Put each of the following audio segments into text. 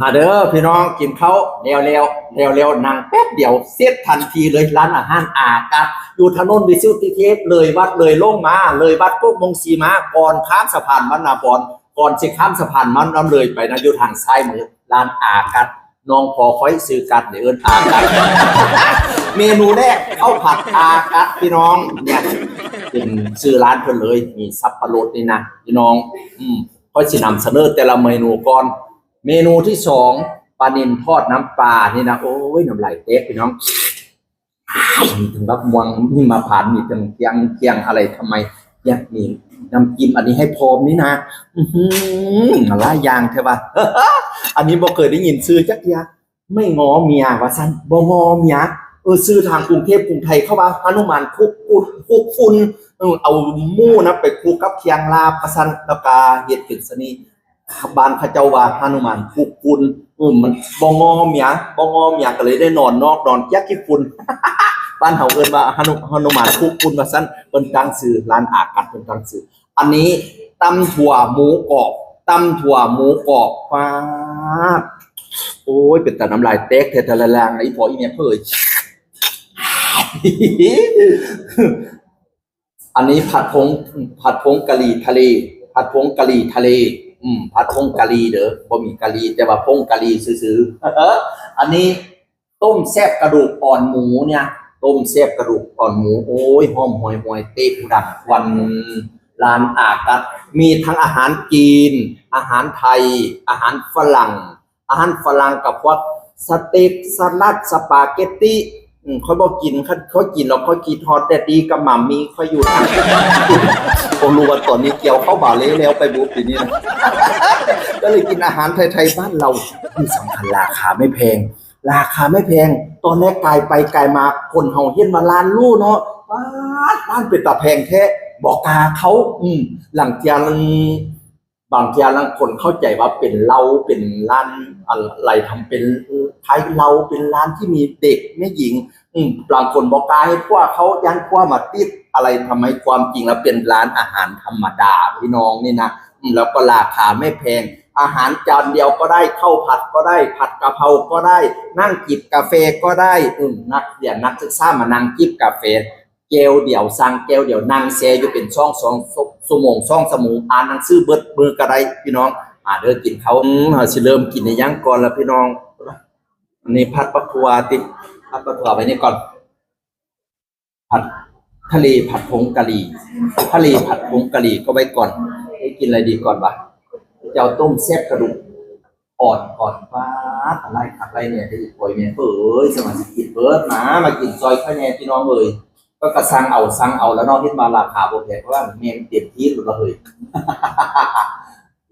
ມາເດີພີ່ນ້ອງ ກິນເຂົ້າແລ້ວໆ ແລ້ວໆ ນັ່ງແປັບດຽວເສັດທັນທີເລີຍ. ຮ້ານອາຫານອາກັດ ຢູ່ຖະໜົນວິສຸດທິເທບ ເລີຍວັດເລີຍໂລງມາ ເລີຍວັດໂຄກມົງສີມາ ກ່ອນຂ້າມສະພານວັດນາບອນ ກ່ອນຊິຂ້າມສະພານມັນ ເລີຍໄປນະ ຢູ່ທາງຊ້າຍມື ຮ້ານອາກັດ. ນ້ອງພໍ່ຂ້ອຍຊື່ກັດ ເອີ້ນອາກັດ. ເມນູແລກ ເຂົ້າຜັດອາກັດ ພີ່ນ້ອງ ເປັນຊື່ຮ້ານເພິ່ນເລີຍ. ມີສັບປະລົດນີ້ນະ ພີ່ນ້ອງ ອືມ ຂ້ອຍຊິນຳສະເໜີແຕ່ລະເມນູກ່ອນ. ເມນູທີສອງ ປານິນທອດນ້ຳປານີ້ນະ ໂອ້ຍ ນ້ຳລາຍແຕກ ພີ່ນ້ອງ. ມີທັງບັກມ່ວງ ມີມະພານ ມີທັງກຽງ ກຽງອະໄລທຳໄມ ຢາກມີນ້ຳຈິ້ມອັນນີ້ໃຫ້ພ້ອມນີ້ນະ. ອືຫື ຫຼາຍຢ່າງແທ້ວ່າ. ອັນນີ້ບໍ່ເຄີຍໄດ້ຍິນຊື່ຈັກເທື່ອ ໄມ້ງໍເມຍວ່າຊັ້ນ ບໍ່ງໍເມຍ. ເອີ ຊື່ທາງກຸງເທບກຸງໄທເຂົາວ່າ ຮະນຸມານຄຸກຝຸ່ນ ຄຸກຝຸ່ນ. ເອີ ເອົາໝູນະໄປຄຸກກັບຄຽງລາບວ່າຊັ້ນ ແລ້ວກະເຮັດເປັນສະເໜ່. ບ້ານເຂົາເຈົ້າວ່າຮະນຸມານຄຸກຝຸ່ນ. ເອີ ມັນບໍ່ງໍເມຍ ບໍ່ງໍເມຍ ກໍເລີຍໄດ້ນອນນອກນອນກຽກຂີ້ຝຸ່ນ. ບ້ານເຮົາເອີ້ນວ່າຮະນຸ ຮະນຸມານຄຸກຝຸ່ນວ່າຊັ້ນ. ເພິ່ນຕັ້ງຊື່ ຮ້ານອາກັດ ເພິ່ນຕັ້ງຊື່. ອັນນີ້ຕຳຖົ່ວໝູກອບ ຕຳຖົ່ວໝູກອບ. ປາດ ໂອ້ຍ ເປັນຕານ້ຳລາຍແຕກແທ້ ແຕ່ລະຢ່າງ ອີ່ພໍ່ອີ່ແມ່ເອີຍ. ອັນນີ້ຜັດຜົງ ຜັດຜົງກະຫຼີ່ທະເລ ຜັດຜົງກະຫຼີ່ທະເລ. ອືມ ຜັດຜົງກະຫຼີ່ເດີ ບໍ່ມີກະຫຼີ່ ແຕ່ວ່າຜົງກະຫຼີ່ຊື່ໆ. ອັນນີ້ຕົ້ມແຊບກະດູກອ່ອນໝູເນຍ ຕົ້ມແຊບກະດູກອ່ອນໝູ. ໂອ້ຍ ຫອມຫວຍໆ ເຕະດັງຄວັນ. ຮ້ານອາກັດ ມີທັງອາຫານຈີນ ອາຫານໄທ ອາຫານຝຣັ່ງ ອາຫານຝຣັ່ງກັບພວກສະເຕັກ ສະຫຼັດ ສະປາເກັດຕິ. ອືມ ຂ້ອຍບໍ່ກິນ ຄັນຂ້ອຍກິນແລ້ວຂ້ອຍຄິດຮອດແດດດີກັບໝາມີ ຂ້ອຍຢູ່ທາງ ບໍ່ຮູ້ວ່າຕອນນີ້ກ່ຽວເຂົ້າບາເລແລ້ວໄປບຸປີນີ້ນະ. ກໍເລີຍກິນອາຫານໄທໆ ບ້ານເຮົາ. ທີ່ສຳຄັນລາຄາໄມ່ແພງ ລາຄາໄມ່ແພງ. ຕອນແລກກາຍໄປກາຍມາ ຄົນເຮົາເຫັນວ່າຮ້ານຫຼູເນາະ ປາດ ຮ້ານເປັນຕາແພງແທ້ ບໍ່ກ້າເຂົ້າ. ອືມ ລາງເທື່ອ ບາງເທື່ອລາງຄົນເຂົ້າໃຈວ່າເປັນເຫຼົ້າ ເປັນຮ້ານອາໄລທຳ ເປັນຂາຍເຫຼົ້າ ເປັນຮ້ານທີ່ມີເດັກແມ່ຍິງ. ອືມ ບາງຄົນບໍ່ກ້າໃຫ້ຜົວເຂົ້າ ຢ້ານຜົວມາຕິດອາໄລທຳໄມ. ຄວາມຈິງແລ້ວເປັນຮ້ານອາຫານທຳມະດາ ພີ່ນ້ອງນີ້ນະ. ອືມ ແລ້ວກໍລາຄາໄມ່ແພງ ອາຫານຈານດຽວກໍໄດ້ ເຂົ້າຜັດກໍໄດ້ ຜັດກະເພົາກໍໄດ້ ນັ່ງຈິບກາແຟກໍໄດ້. ອືມ ນັກຮຽນນັກສຶກສາມານັ່ງຈິບກາແຟ ແກ້ວດຽວ ສັ່ງແກ້ວດຽວ ນັ່ງແຊ່ຢູ່ເປັນສອງ ສອງຊົ່ວໂມງ ສອງຊົ່ວໂມງ ອ່ານໜັງສືເບິດມື້ກໍໄດ້ພີ່ນ້ອງ. ມາເດີກິນເຂົ້າ. ອືມ ເຮົາຊິເລີ່ມກິນອີ່ຫຍັງກ່ອນລະພີ່ນ້ອງ? ອັນນີ້ຜັດບັກຖົ່ວຕິ ຜັດບັກຖົ່ວໄວ້ນີ້ກ່ອນ. ຜັດທະເລ ຜັດຜົງກະຫຼີ່ ທະເລ ຜັດຜົງກະຫຼີ່ກໍໄວ້ກ່ອນ. ໄດ້ກິນອະໄລດີກ່ອນວະ? ເຈົ້າຕົ້ມແຊບກະດູກ ອ່ອນ ອ່ອນ ປາດ ຫຼາຍຄັກຫຼາຍແນ່ເດີ ອີ່ພໍ່ອີ່ແມ່ເອີຍ. ສະມາຊິກິນເບີດ ມາ ມາກິນຊ່ອຍຂ້ອຍແນ່ພີ່ນ້ອງເອີຍ. ຂ້ອຍກໍສັ່ງເອົາ ສັ່ງເອົາລະເນາະ ເຫັນວ່າລາຄາບໍ່ແພງ ເພາະວ່າແມ່ມັນເຕັມທີ່ໂລດລະເຮີ້ຍ.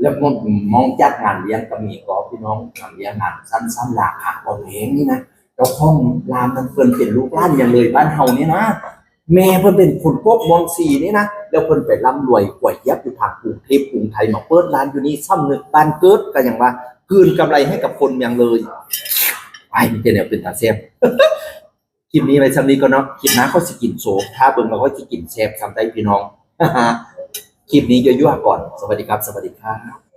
ແລ້ວມອງ ມອງຈັດງານລ້ຽງກໍມີກໍພີ່ນ້ອງ ງານລ້ຽງງານສັງສັນ ລາຄາບໍ່ແພງນີ້ນະ. ເຈົ້າຂອງຮ້ານນັ້ນເພິ່ນເປັນລູກຫຼານຫຍັງເລີຍ ບ້ານເຮົານີ້ນະ. ແມ່ເພິ່ນເປັນຄົນກົກມ່ວງສີນີ້ນະ ແລ້ວເພິ່ນໄປລ່ຳລວຍກວຍຫຽບຢູ່ທາງກຸງເທບກຸງໄທ ມາເປີດຮ້ານຢູ່ນີ້ ສຳນຶກບ້ານເກີດ ກໍຫຍັງວ່າ ຄືນກຳໄລໃຫ້ກັບຄົນເມືອງເລີຍ. ໄອ້ ມີແຕ່ແນວເປັນຕາແຊບ. ຄລິບນີ້ໄວ້ສ່ຳນີ້ກ່ອນເນາະ ຄລິບໜ້າຂ້ອຍຊິກິນໂຊ ຖ້າເບິ່ງວ່າຂ້ອຍຊິກິນແຊບສ່ຳໃດພີ່ນ້ອງ. ຄລິບນີ້ຍົວໆກ່ອນ ສະຫວັດດີຄັບ ສະຫວັດດີຄັບ.